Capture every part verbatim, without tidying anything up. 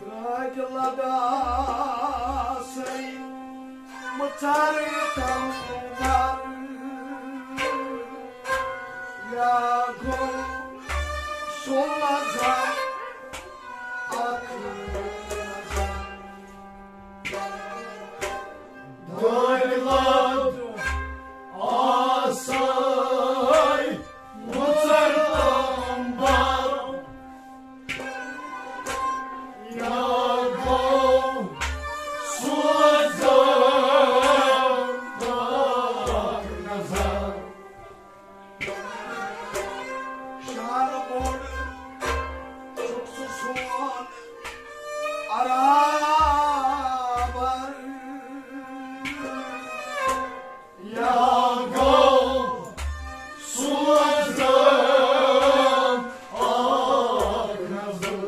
درٛاتہِ لداسَے مٕژر تمبر، یا گوٚو سُہ لذت اکھ نظر۔ درٛاتہِ لداسَے مٕژر تمبر، یا گوٚو سُہ لذت اکھ نظر۔ شان بوٚڑ چھُکھ ژٕ سون ارابر، یا گوٚو سُہ لذت اکھ نظر۔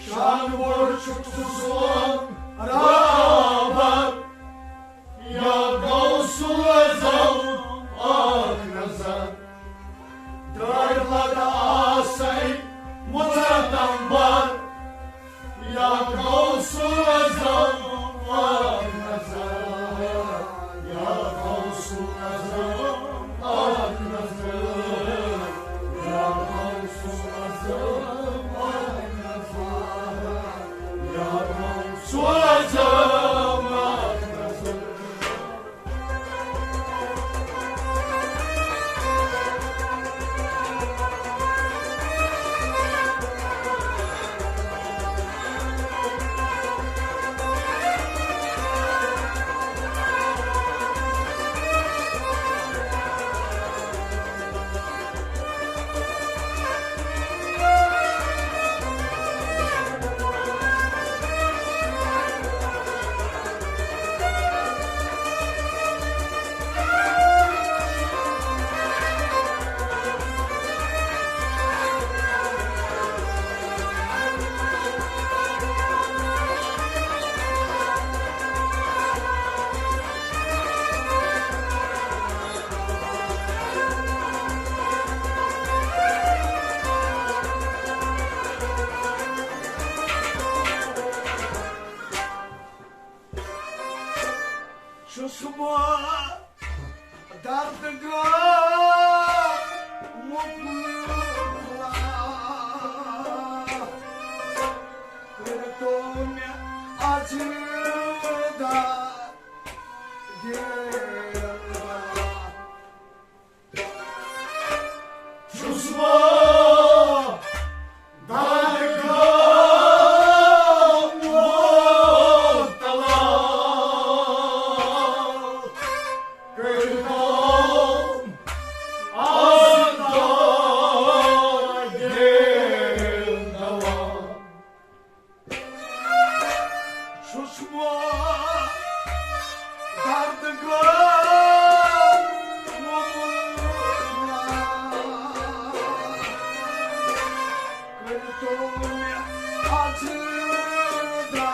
شان بوٚڑ چھُکھ ژٕ سون رابر، یا گوٚو سُہ لذت اکھ نظر۔ درٛاتہِ لداسَے مٕژر تمبر، یا گوٚو سُہ لذت اکھ نظر، یا گوٚو سُہ لذت اکھ نظر، یا گوٚو سُہ لذت اکھ نظر، یا گوٚو سُہ لذت اکھ نظر۔ چھُس بہٕ درد گٲو مُبتلا، کٔرۍتو مےٚ از دوا۔ چھُس بہٕ درد گٲو مُبتلا، کٔرۍتو از دوا۔ چھُس بہٕ درد گٲو مُبتلا، کٔرۍتو مےٚ از دوا۔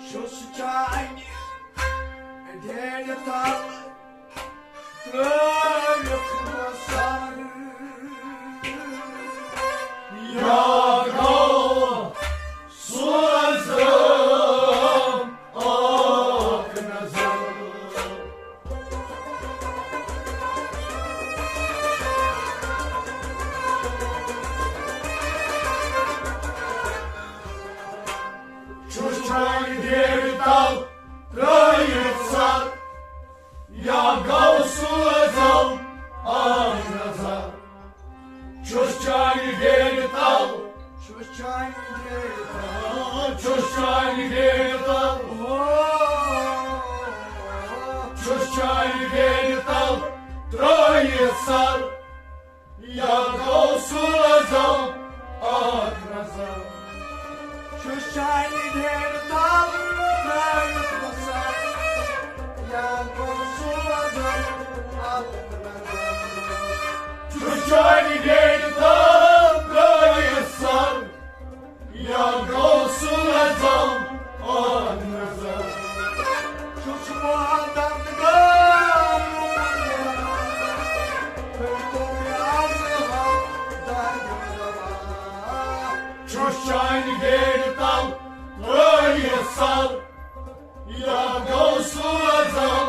چھُس چانہِ ڈیڈِ تل ترٲوِتھ مَسر۔ یا گوٚو سُہ عزم اکھ نظر۔ یا غوث اعظم اکھ نظر۔ چھُس چانہِ ڈیرِ تل۔ چھُس چانہِ ڈیرِ تل۔ چھُس چانہِ ڈیرِ تل۔ او۔ چھُس چانہِ ڈیرِ تل ترٲوِتھ سر۔ یا غوث اعظم اکھ نظر۔ چھُس چانہِ ڈیرِ تل ترٲوِتھ سر۔ یا غوث اعظم اکھ نظر۔ چھُس چانہِ ڈیرِ تل ترٲوِتھ سر۔ یا غوث اعظم اکھ نظر۔ چھُس وعدن گار۔ کٔرۍتو مےٚ از ہمدرد روا۔ چھُس چانہِ ڈیرِ تل ترٲوِتھ سر۔ یا غوث اعظم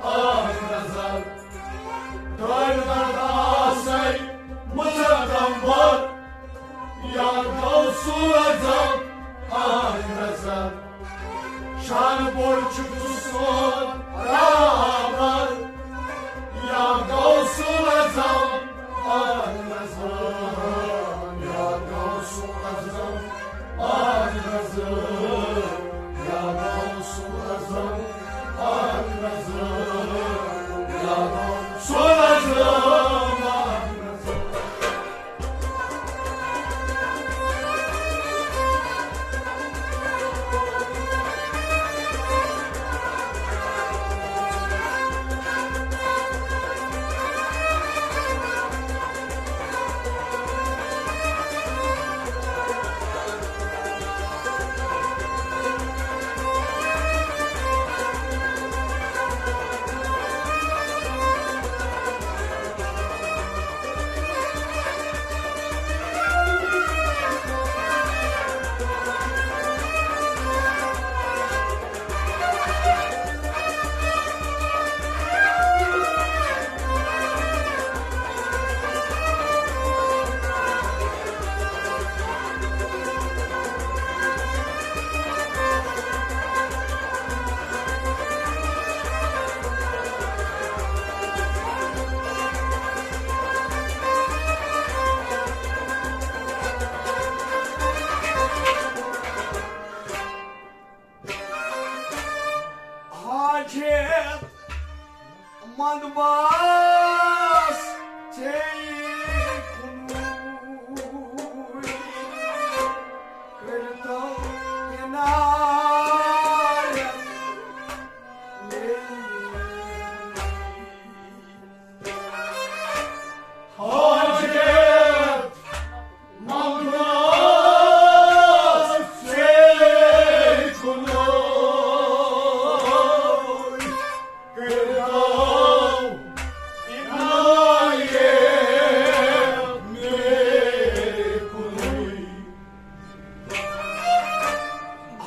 اکھ نظر۔ دٲرِدَر آسَے مُژَر دمبر۔ یا غوث اعظم اکھ نظر۔ شان بوٚڑ چھُ ژٕ سون رہبر۔ یا غوث اعظم اکھ نظر۔ یا غوث اعظم اکھ نظر۔ یا غوث اعظم اکھ نظر۔ یا غوث اعظم اکھ نظر۔ حاجت مند باس ژے کُنُے، کٔرۍتو عنایت مے۔ حاجت مند باس ژے کُنُے، کٔرۍتو عنایت مے کُنُے۔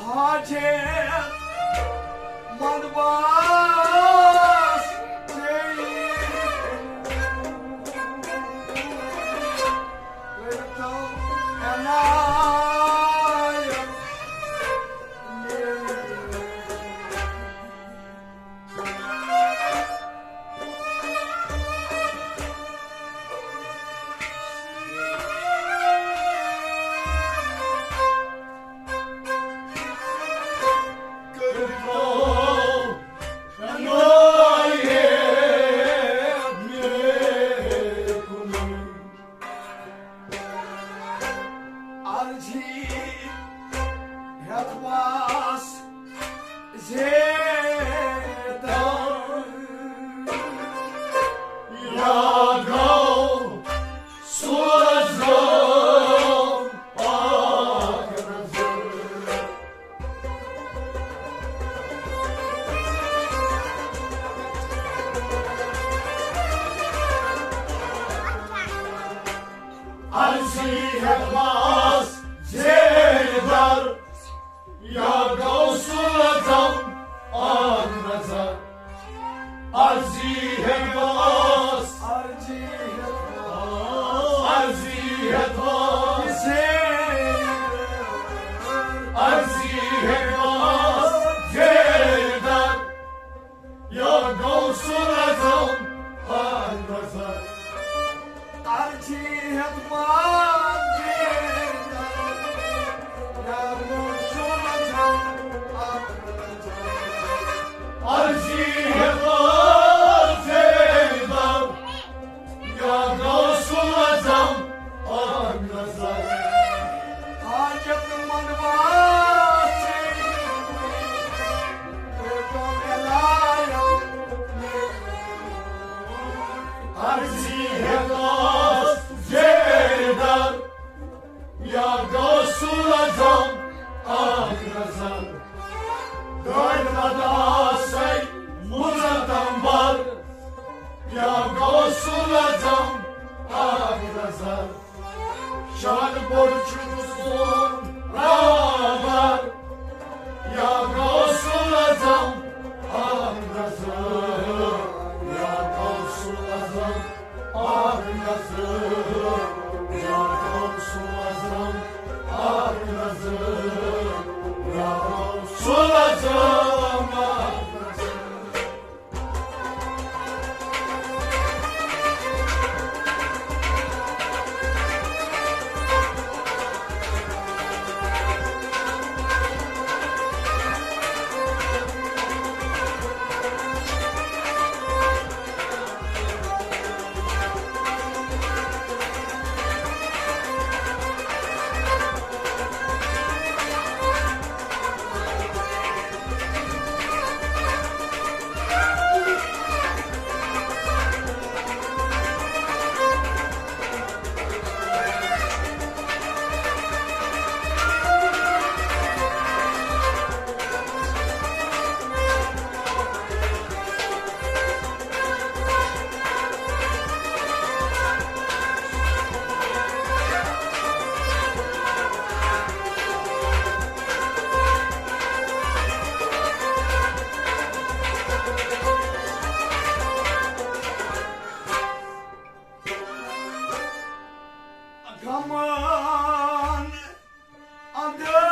حاجت مند باس ژے کٔرۍتو عنایت مے۔ عرضی ہٮ۪تھ باس زیتن۔ یا غوث اعظم اکھ نظر۔ عرضی ہٮ۪تھ باس زیر در۔ یا غوث اعظم اکھ نظر۔ عرضی ہٮ۪تھ باس۔ عرضی ہٮ۪تھ باس۔ عرضی ہٮ۪تھ باس۔ عرضی ہٮ۪تھ باس زیر در۔ یا غوث عرضی ہٮ۪تھ زیرِ در، یا غوث اعظم اکھ نظر۔ حاجت منٛد واسہِ عرضی ہٮ۪تھ زیرِ در، یا غوث اعظم اکھ نظر۔ گاڑِ پتہٕ آسے مُزتمبر، یا غوث اعظم اکھ نظر۔ شان بوٚڑ چھُ سون رہبر، یا غوث اعظم اکھ نظر، یا غوث اعظم اکھ نظر، یا غوث اعظم اکھ نظر، یا غوث اعظم اکھ نظر۔ غمان اندر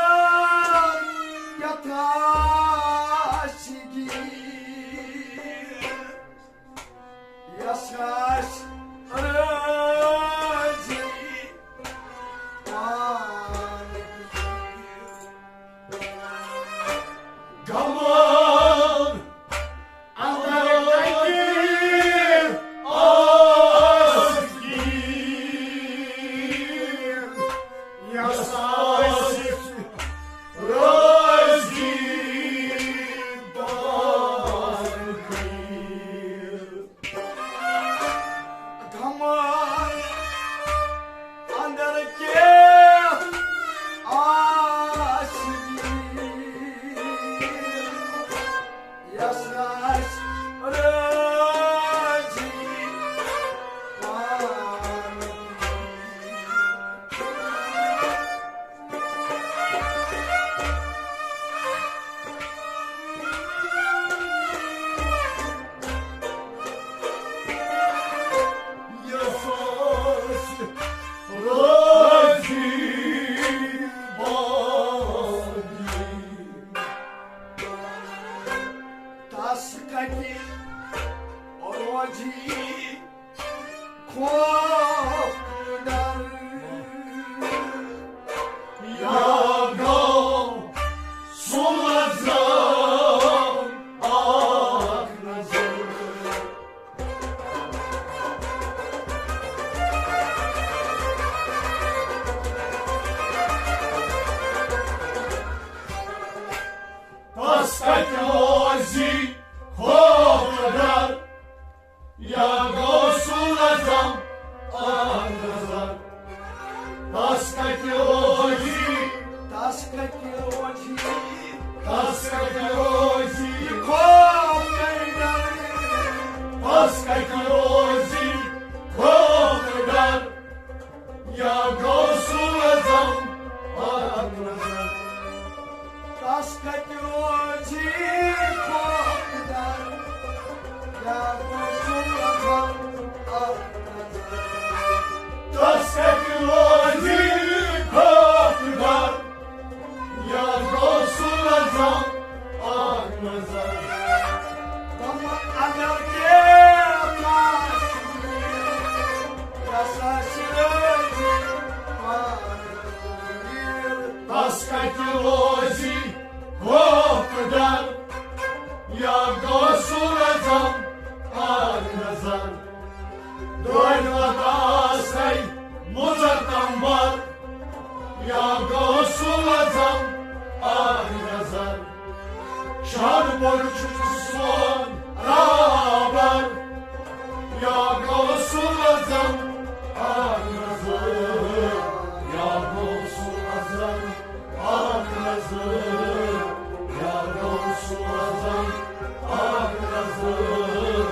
یتھ آسہِ گیٖر، یس آسہِ رٲضی پانہٕ گیٖر۔ غمان اندر کتہِ آسہِ گیٖر، یس آسہِ رٲضی پانہٕ گیٖر۔ غمان اندر کیٛاہ آسہِ گیٖر، یس آسہِ رٲضی پانہٕ گیٖر۔ یس آسہِ رٲضی پانہٕ گیٖر۔ تس کتہِ روزِ خوف ڈر، یا غوث اعظم اکھ نظر۔ تس کتہِ روزِ خوف ڈر، یا غوث اعظم اکھ نظر۔ تس کتہِ روزِ، تس کتہِ روزِ، تس کتہِ روزِ خوف ڈر، تس کتہِ روزِ خوف ڈر، یا غوث اعظم اکھ نظر۔ تس کتہِ روزِ خوف ڈر، یا غوث اعظم اکھ نظر۔ تس کتہِ روزِ خوف ڈر، یا غوث اعظم اکھ نظر۔ غمان اندر کیٛاہ آسہِ گیٖر، یس آسہِ رٲضی نظر۔ دۄن وطاسے مُزر تمبر، یا غوث الاعظم اکھ نظر۔ شان بوٚڑ چھُ سون رابر، یا غوث الاعظم اکھ نظر۔ یا غوث الاعظم اکھ نظر، یا غوث الاعظم اکھ نظر،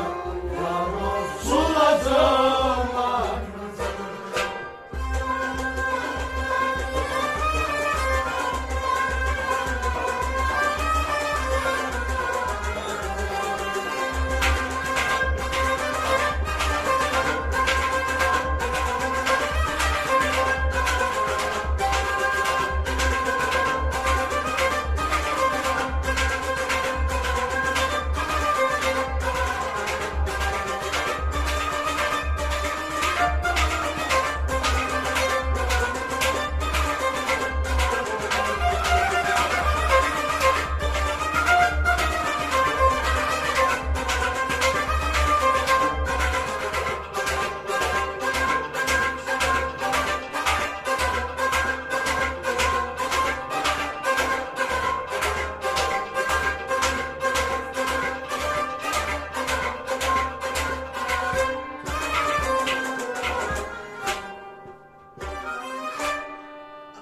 یا غوث الاعظم اکھ نظر۔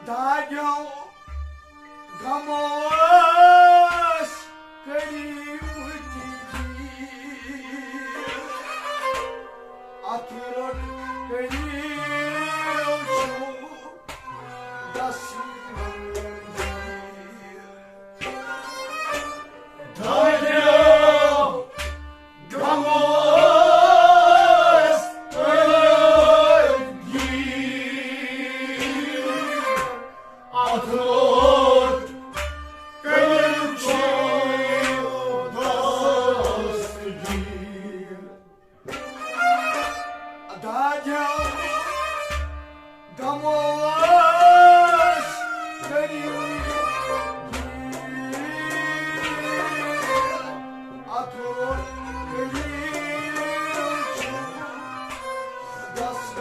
دادیو غمو ٲس کٔرمٕتۍ جیٖل۔ اتھ روٚٹ کٔرِو چھُ دس دادیو غمو ٲس کٔرمٕتۍ جیٖل۔ اتھ روٚٹ کٔرِو چھُ دس دادیو غمو ٲس کٔرِو اتھ روٚٹ کٔرِو چھُ دس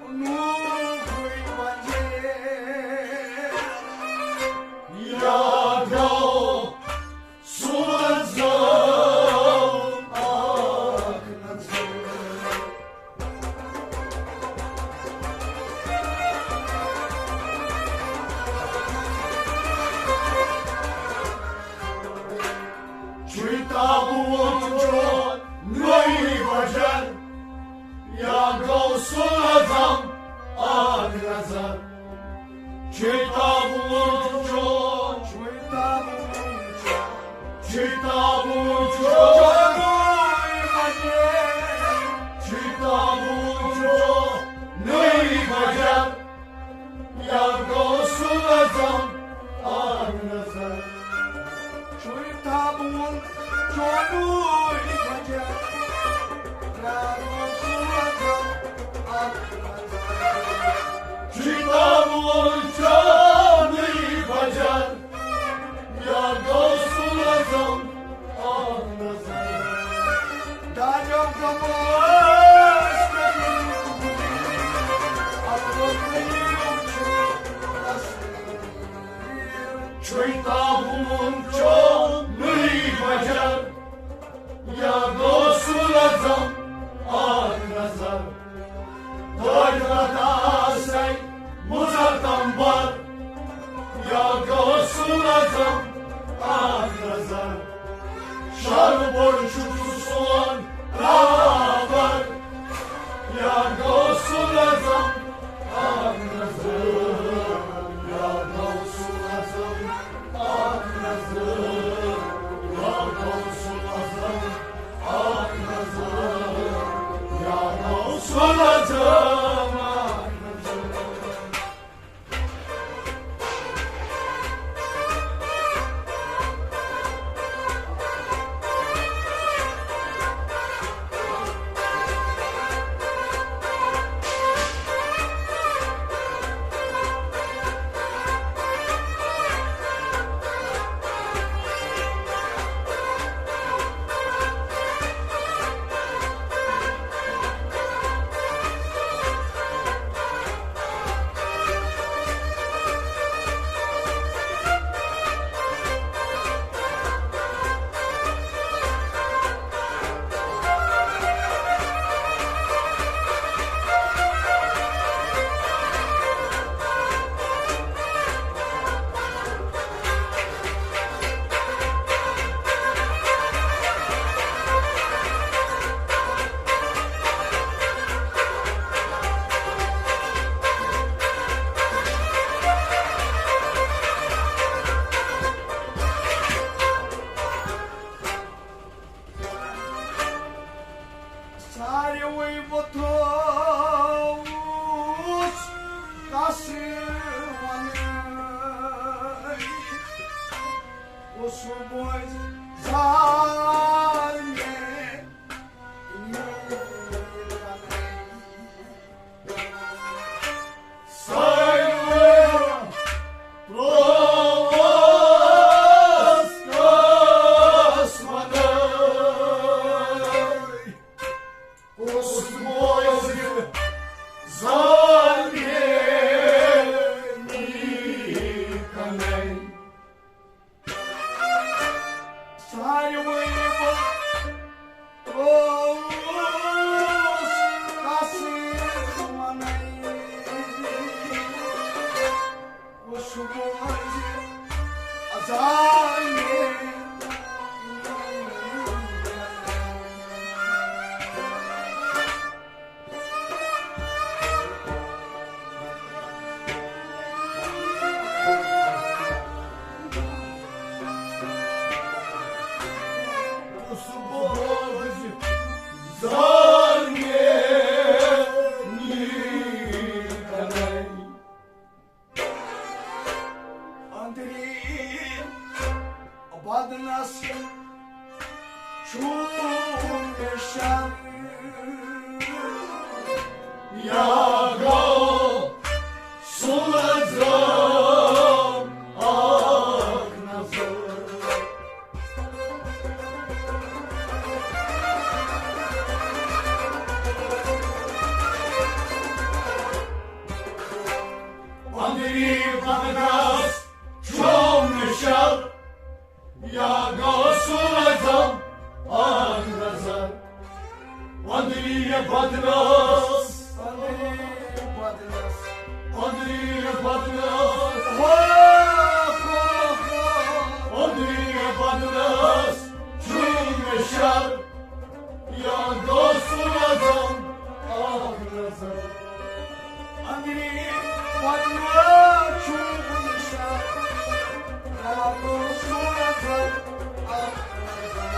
نوٗرٕے وجہ۔ یا گوٚو سوزو اکھ نظر۔ چھُے تابوت چون نوٚوٕے بجر۔ یا غوث الاعظم اکھ نظر۔ چھُے تابوت چون، چھُے تابوت چون، چھُے تابوت چون، چھُے تابوت چون نوٚوٕے بجر۔ یا غوث الاعظم اکھ نظر۔ چھُے تابوت چونُے بجر۔ یا غوث الاعظم اکھ نظر۔ چھُے تابوت چونُے بجر۔ یا غوث الاعظم اکھ نظر۔ دادیو غمو ٲس کٔرمٕتۍ جیٖل۔ اتھ روٚٹ کٔرِو چھُ دس دادیو۔ چھُے تابوت چونُے بجر۔ یا غوث الاعظم اکھ نظر۔ دۄد وطاسے مُزر تمبر۔ یا غوث الاعظم اکھ نظر۔ شان بوٚڑ چھُ سون رابر۔ یا غوث الاعظم اکھ نظر۔ یا غوث الاعظم اکھ نظر۔ یا غوث الاعظم اکھ نظر۔ یا ساروٕے بہٕ تھووُس کس ونہٕ، کُس بوزِ زال مےٚ۔ ساروٕے بہٕ ترٛووُس کس ونَے، کُس بوزِ زال مےٚ۔ أنٛدری بدنس چھُم نشان۔ یا گوٚو سُلزم اکھ نظر۔ أنٛدری بدنس چھُم نشان۔ یا گوٚو سُلزم اکھ نظر۔ أنٛدری بدنس، أنٛدری بدنس، أنٛدری بدنس، ہو، ہو، ہو۔ أنٛدری بدنس چھُم نشان۔ یا گوٚو سُلزم اکھ نظر۔ أنٛدری بدنس چھُم نشان۔ یا گوٚو سُلزم اکھ نظر۔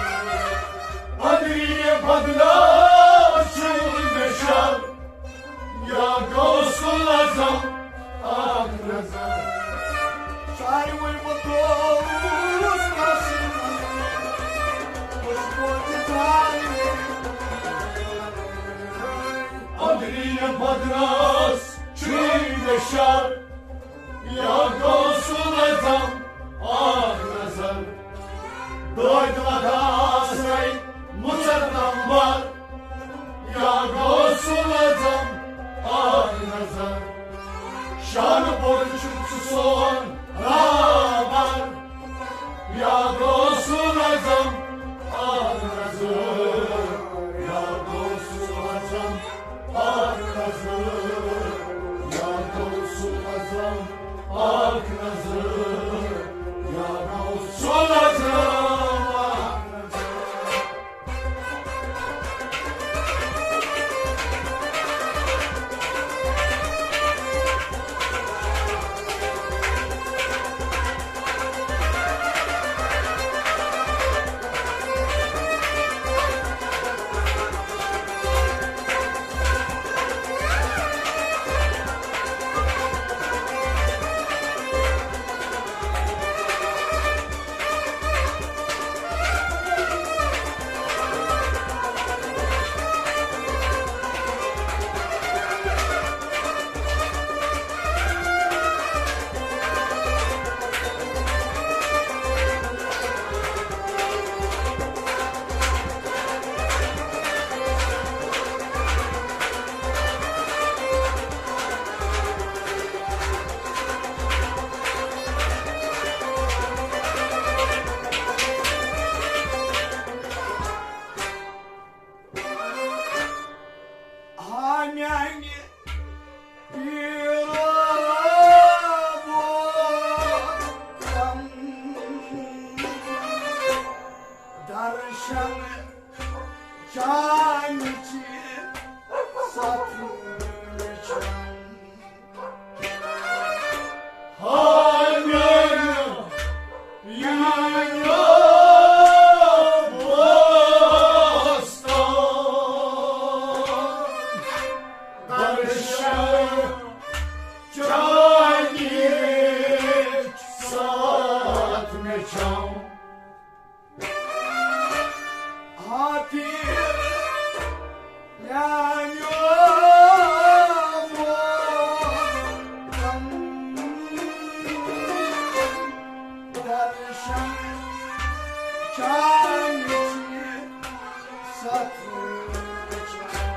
أنٛدری بدنس چھُم نشان۔ یا گوٚو سُلزم اکھ نظر۔ ساروٕے بہٕ ترٛووُس کس ونَے، کُس بوزِ زال مےٚ۔ أنٛدری بدنس چھُم نشان۔ یا گوٚو سُلزم اکھ نظر۔ دٲدۍ لگاسے مُژر نمبر۔ یا گوٚو سُلزم اکھ نظر۔ شانہٕ بوٚڑ چھُکھ ژٕ سون رہبر۔ یا گوٚو سُلزم اکھ نظر۔ یا گوٚو سُلزم اکھ نظر۔ یا گوٚو سُلزم اکھ نظر۔ یا گوٚو سُلزم اکھ نظر۔ ہا میانہِ پیٖرو بوزم، درشن چانہِ چھِ ستھ وٕچھان۔ ہا میانہِ پیٖرو بوزم، درشن چانہِ ساتھ مےٚ چھم۔ ہا پیٖر میانیو بوزم، درشن چانہِ چھِ ستھ وٕچھان۔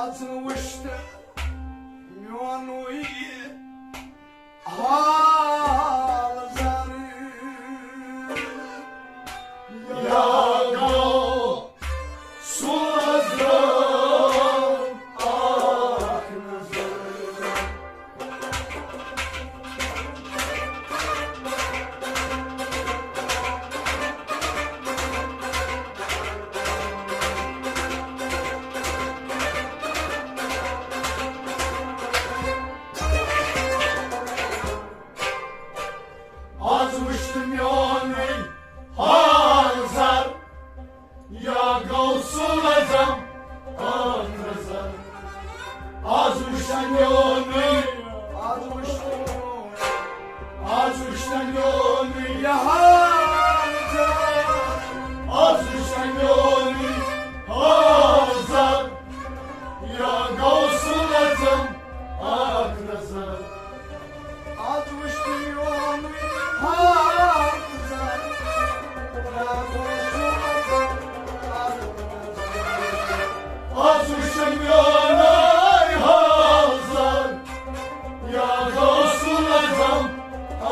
آز وٕچھ تہٕ میونُے حال زر، یا گوٚو سوزُن اکھ نظر۔ آز وٕچھ تہٕ میونُے حال زر، یا گوٚو سُہ لزم اکھ نظر۔ آز وٕچھ تہٕ میونُے، آز وٕچھ تہٕ میونُے، آز وٕچھ تہٕ میونُے یہِ حال زر۔ آز وٕچھ تہٕ میونُے حال زر، یا گوٚو سُہ لزم اکھ نظر۔ آز وٕچھ تہٕ میونُے حال زر، یا گوٚو سُہ لزم اکھ نظر۔ آز وٕچھ تہٕ میونُے حال زر، یا گوٚو سُہ لزم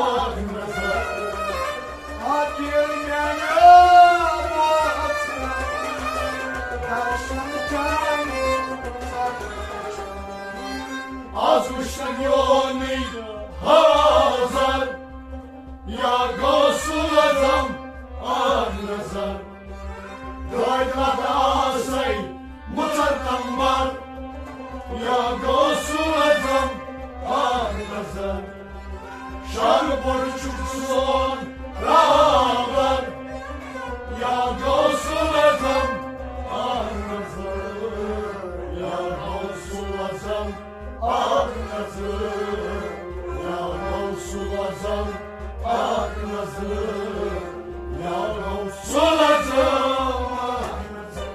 اکھ نظر۔ آ پیٖر میانیو بوزم، درشن چانہِ ستھ وٕچھان۔ آز وٕچھ تہٕ میونُے حال زر، یا گوٚو سُہ لزم اکھ نظر۔ گٲڑۍ لد آسے مُژر نمبر، یا گوٚو سُہ لزم اکھ نظر۔ شہر بوٚڑ چھُکھ ژٕ سون رہبر، یا گوٚو سُہ لزم اکھ نظر، یا گوٚو سُہ لزم اکھ نظر، یا گوٚو سُہ لزم اکھ نظر، یا گوٚو سُہ لزم اکھ نظر۔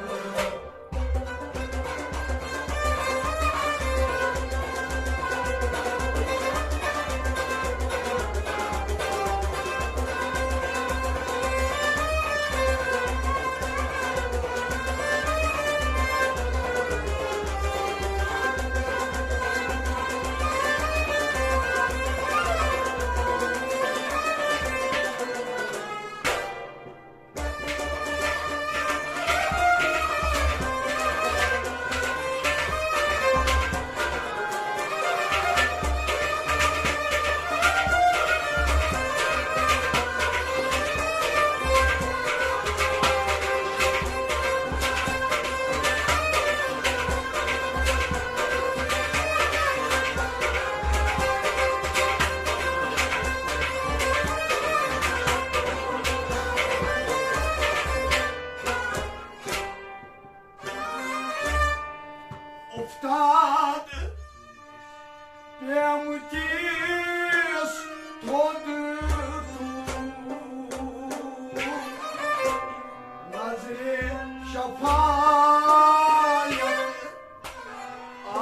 افتاد پیمہٕ کِس تھوٚد تُل، نظرِ شفایت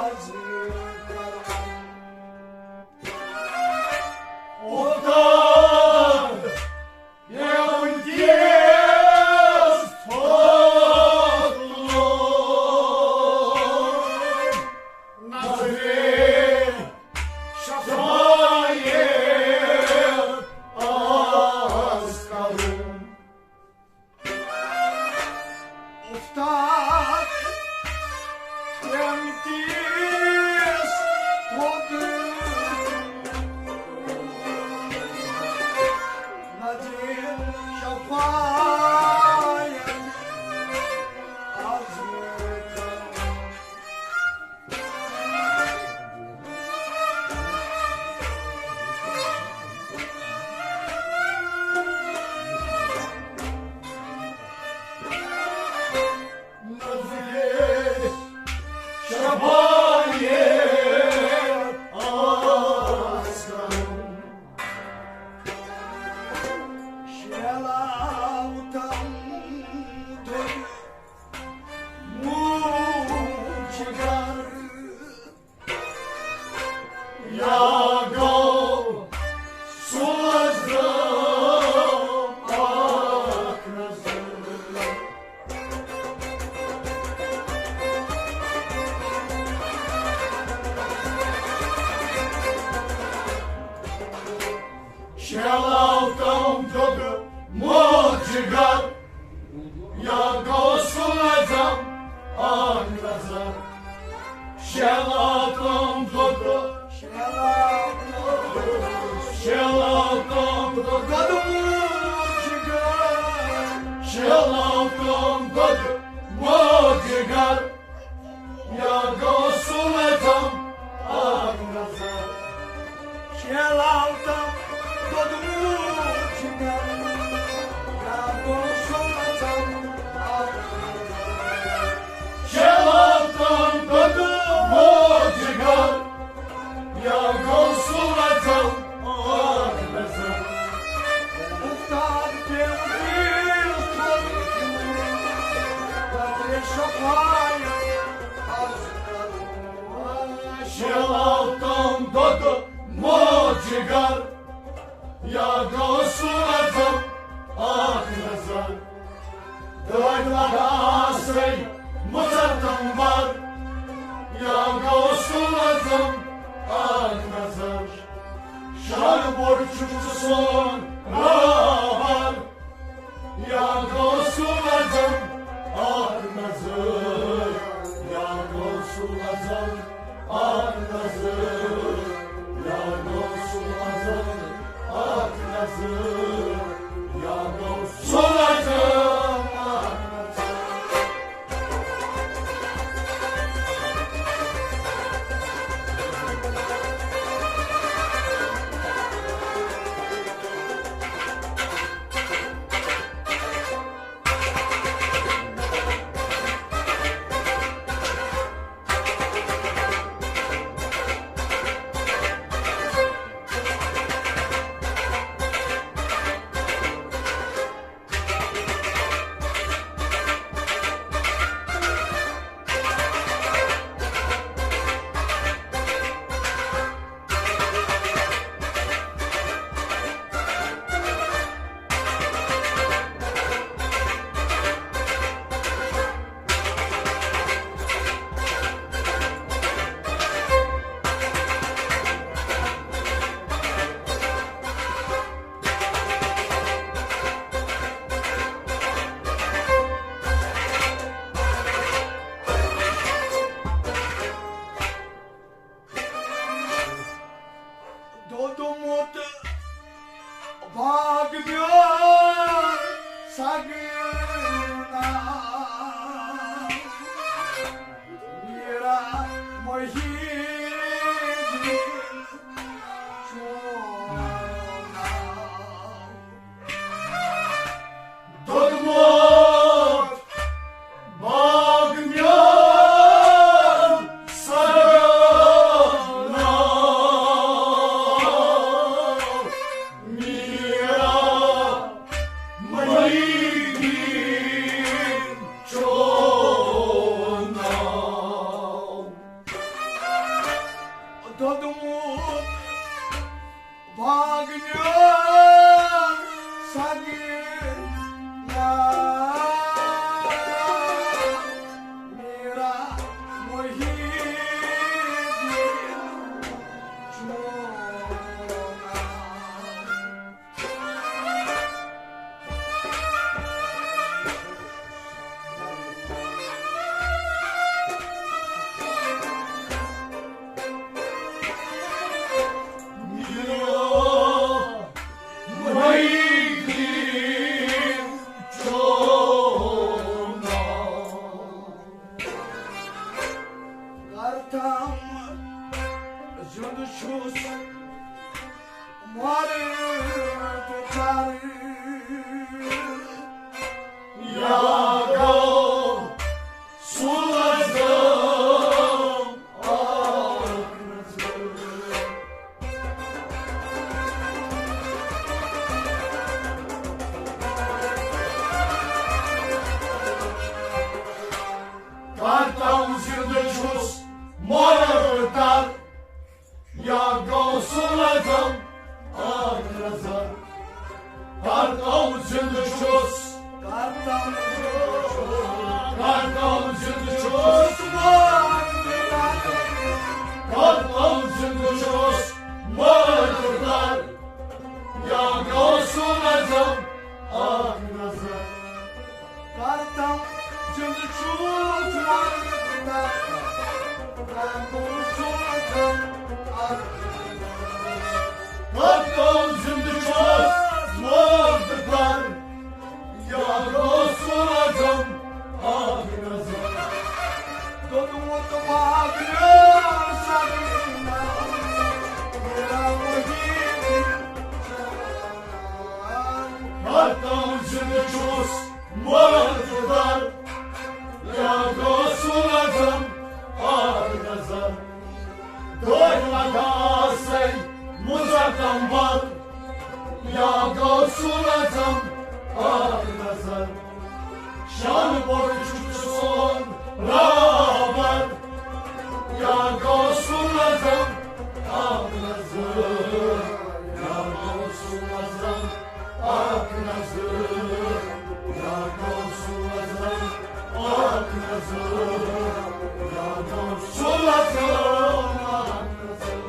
از کرم۔ شیلاو تم دۄدٕ موج جگر، یا غوث الاعظم اکھ نظر۔ شیلاو تم دۄدٕ، شیلاو تم دۄدٕ موج جگر، شیلاو تم دۄدٕ موج جگر۔ یا غوث الاعظم اکھ نظر۔ شیلاو تم دۄدٕ موج جگر۔ یا غوث الاعظم اکھ نظر۔ شیلاو تم دۄدٕ موج جگر۔ یا غوث الاعظم اکھ نظر۔ اُستاد پیوٚو تیز تھوٚد، تتھ شفایت عرض کرو۔ شیلاو تم دۄدٕ موج جگر۔ یا غوث الاعظم اکھ نظر۔ دٲدۍ لگاسے مُژر تمبر۔ یا غوث الاعظم اکھ نظر۔ شان بوٚڑ چھُ ژٕ سون رہبر۔ یا غوث الاعظم اکھ نظر۔ یا غوث الاعظم اکھ نظر۔ یا غوث الاعظم اکھ نظر۔ یا غوث الاعظم اکھ نظر۔ دوٚدمُت باغ میون سگنا، میرا محی الدین چون ناو۔ دوٚدمُت باغ میون سگنا، میرا محی الدین چون ناو۔ دوٚدمُت باغ میون سگنا، میرا محی الدین چون ناو۔ کر تام زِندٕ چھُس، مرٕ تہٕ ژرٕ۔ یا غوث الاعظم اکھ نظر۔ کر تام زِندٕ چھُس، مرٕ تہٕ ژرٕ۔ یا غوث الاعظم اکھ نظر۔ کر تام زِندٕ چھُس، کر تام زِندٕ چھُس، کر تام زِندٕ چھُس، کر تام زِندٕ چھُس، مرٕ تہٕ ژرٕ۔ یا چھُس مردار، یا غوث الاعظم اکھ نظر۔ دٲخلہ گژھے مزکمبر، یا غوث الاعظم اکھ نظر۔ شان پور چھُ سون رہبر، یا غوث الاعظم اکھ نظر، یا غوث الاعظم اکھ نظر، یا غوث الاعظم اکھ نظر، یا غوث الاعظم اکھ نظر۔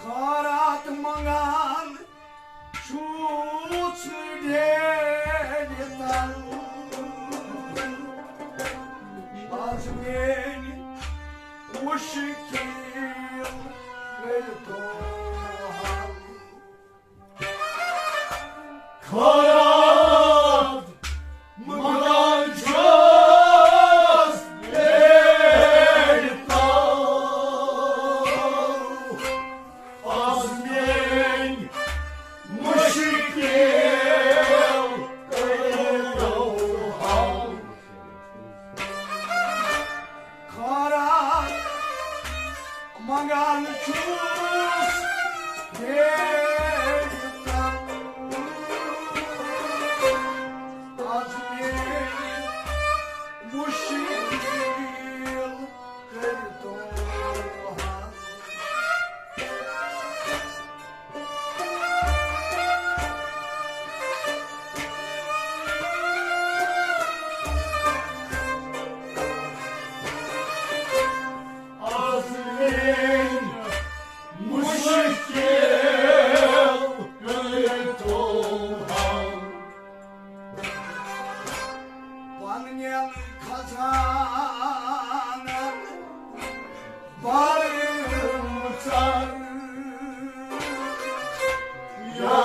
خٲرات منٛگان چھُس ڈیرِ تل۔ از میٲنۍ مُشکِل کٔرۍتو حل۔ خٲرات منٛگان چھُس ڈیرِ تل۔ از میٲنۍ مُشکِل کٔرۍتو حل۔ خٲرات منٛگان چھُس ڈیرِ تل۔ از میٲنۍ مُشکِل کٔرۍتو حل۔ از میٲنۍ مُشکِل کٔرۍتو حل۔ پننٮ۪ن خزانن بر مُژر۔ یا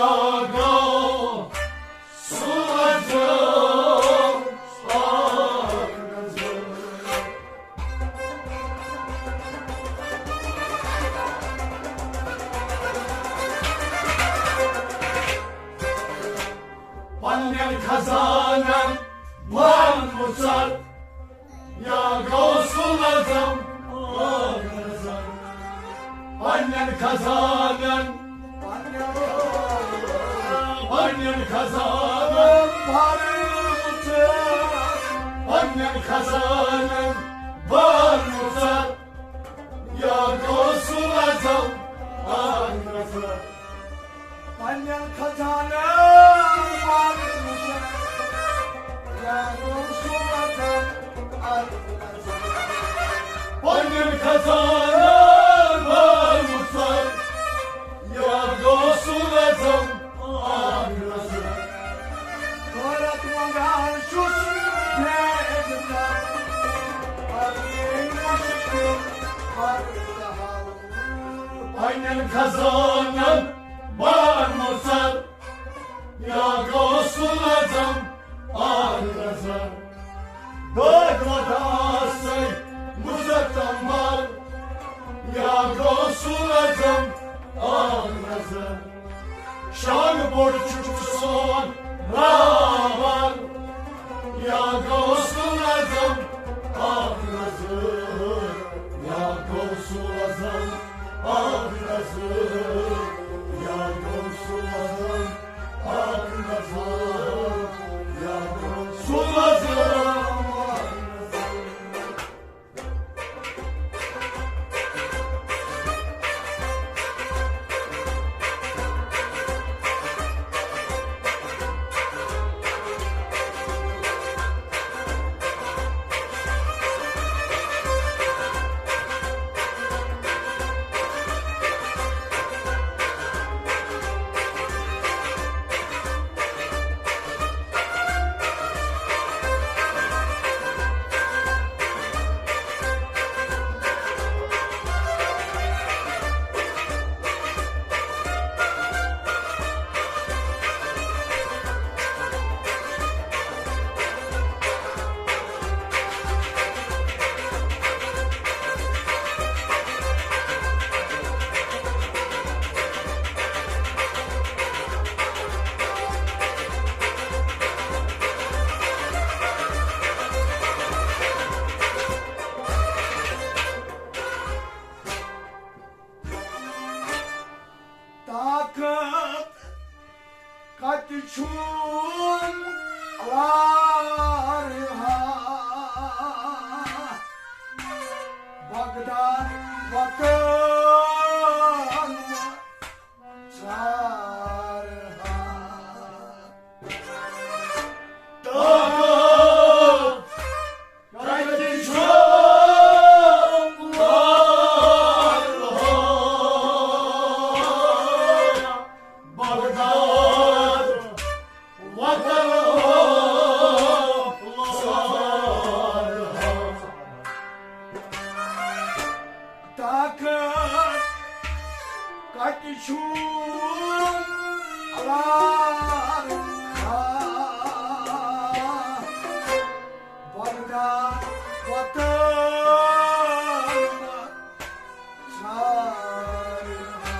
غوث الاعظم اکھ نظر۔ پننٮ۪ن خزانن بر مُژر۔ یا غوث الاعظم اکھ نظر۔ پننٮ۪ن خزانن، پننٮ۪ن خزانن بر مُژر۔ پننٮ۪ن خزانن بر مُژر۔ یا غوث الاعظم اکھ نظر۔ پننٮ۪ن خزانن بر مُژر۔ یا غوث الاعظم اکھ نظر۔ پننٮ۪ن خزانن بر مُژر۔ یا غوث الاعظم اکھ نظر۔ خٲرات منٛگان چھُس ڈیرِ تل۔ از میٲنۍ مُشکِل کٔرۍتو حل۔ پننٮ۪ن خزانن بر مُژر۔ یا غوث الاعظم اکھ نظر۔ دٲخلہ گژھے مزکمبر۔ یا غوث الاعظم اکھ نظر۔ شان بوٚڑ چھُ سون رہبر۔ یا غوث الاعظم اکھ نظر۔ یا غوث الاعظم اکھ نظر۔ یا غوث کتہِ چھُم آوارٕ ہا؟ بغداد وطن ژھارٕ ہا۔ طاقت کتہِ چھُم آوارٕ ہا؟ بغداد وطن ژھارٕ ہا۔ طاقت کتہِ چھُم آوارٕ ہا؟ بغداد وطن ژھارٕ ہا۔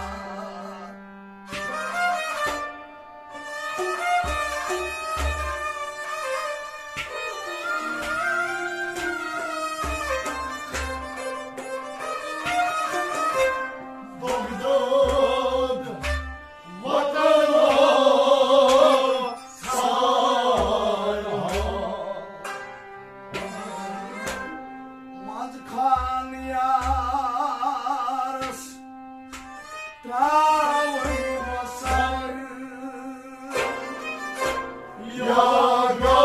بغداد وطن ژھارٕ ہا۔ منٛز خان یارس تراوے بہٕ سر۔ یا گو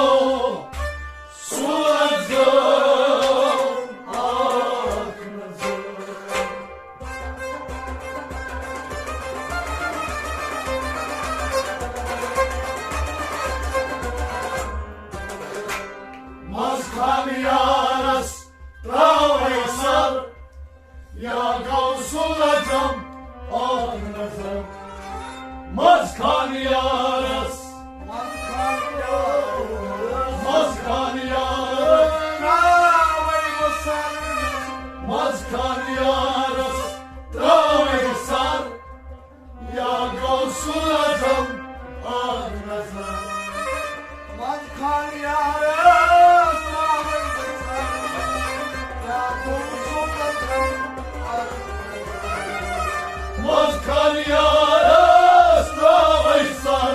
سوزو اکھ نظر۔ منٛز خان یارس تراوے سر۔ یا غوث الاعظم اکھ نظر۔ منٛز خان یارس، منٛز خان یارس، منٛز خان یارس تراوے سر۔ یا غوث الاعظم اکھ نظر۔ منٛز خان یارس تراوے سر۔ یا غوث الاعظم اکھ نظر۔ منٛز خان یارس تراوے سر۔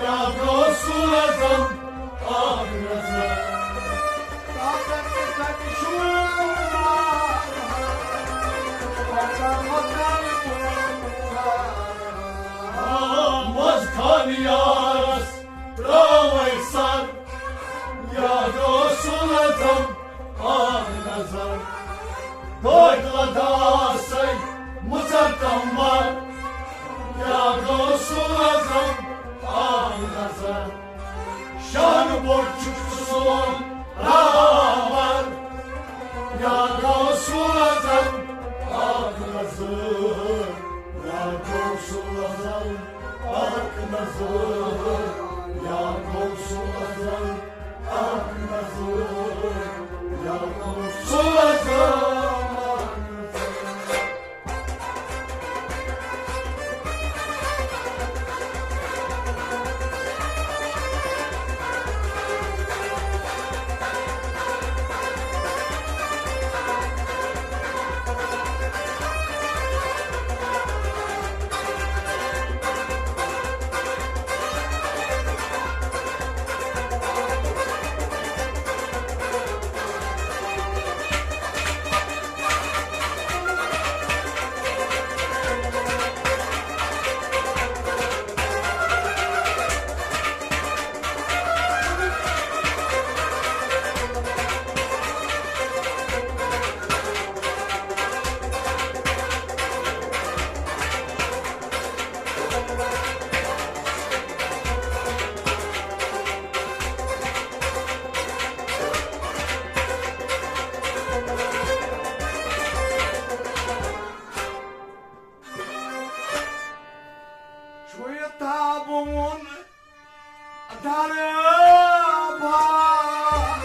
یا غوث الاعظم اکھ نظر۔ طاقت کتہِ چھُم آوارٕ ہا؟ منٛز خان یارس تراوے سر۔ یا غوث الاعظم اکھ نظر۔ دٲدۍ لداسے مُژر تمبر۔ یا غوث الاعظم اکھ نظر۔ شان بوٚڑ چھُ سون رہبر۔ یا غوث الاعظم اکھ نظر۔ یا غوث الاعظم اکھ نظر۔ یا غوث الاعظم اکھ نظر۔ یا غوث الاعظم اکھ نظر۔ چھُ یہِ تابوٗن دربار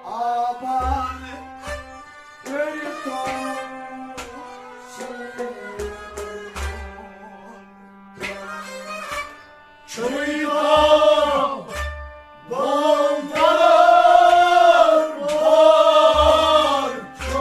آباد کٔرِتھ۔ چھُے تابوٗن دربار چھُ۔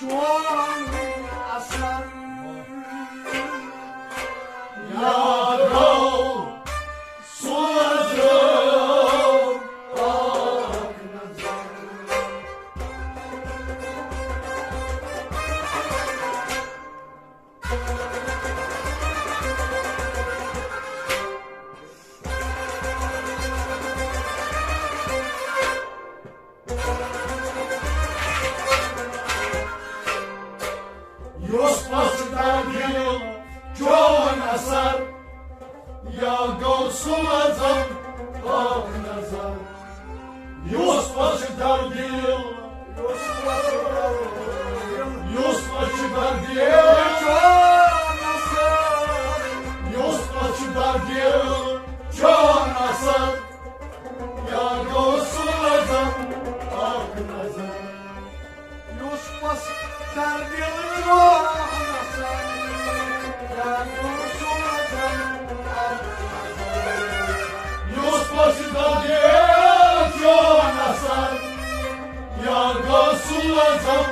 چون اثر۔ یاد گوٚو سوزُن اکھ نظر۔ یُس پس دردِل چون اثر، یا گوٚو سوزُن اکھ نظر۔ یُس پس دردِل، یُس پس دردِل چون اثر، یُس پس دردِل چون اثر، یا گوٚو سوزُن اکھ نظر۔ یُس پس دردِل چون اثر، یا گوٚو سوزُن اکھ نظر۔ یُس پس دردِل چون اثر، یا گوٚو سوزُن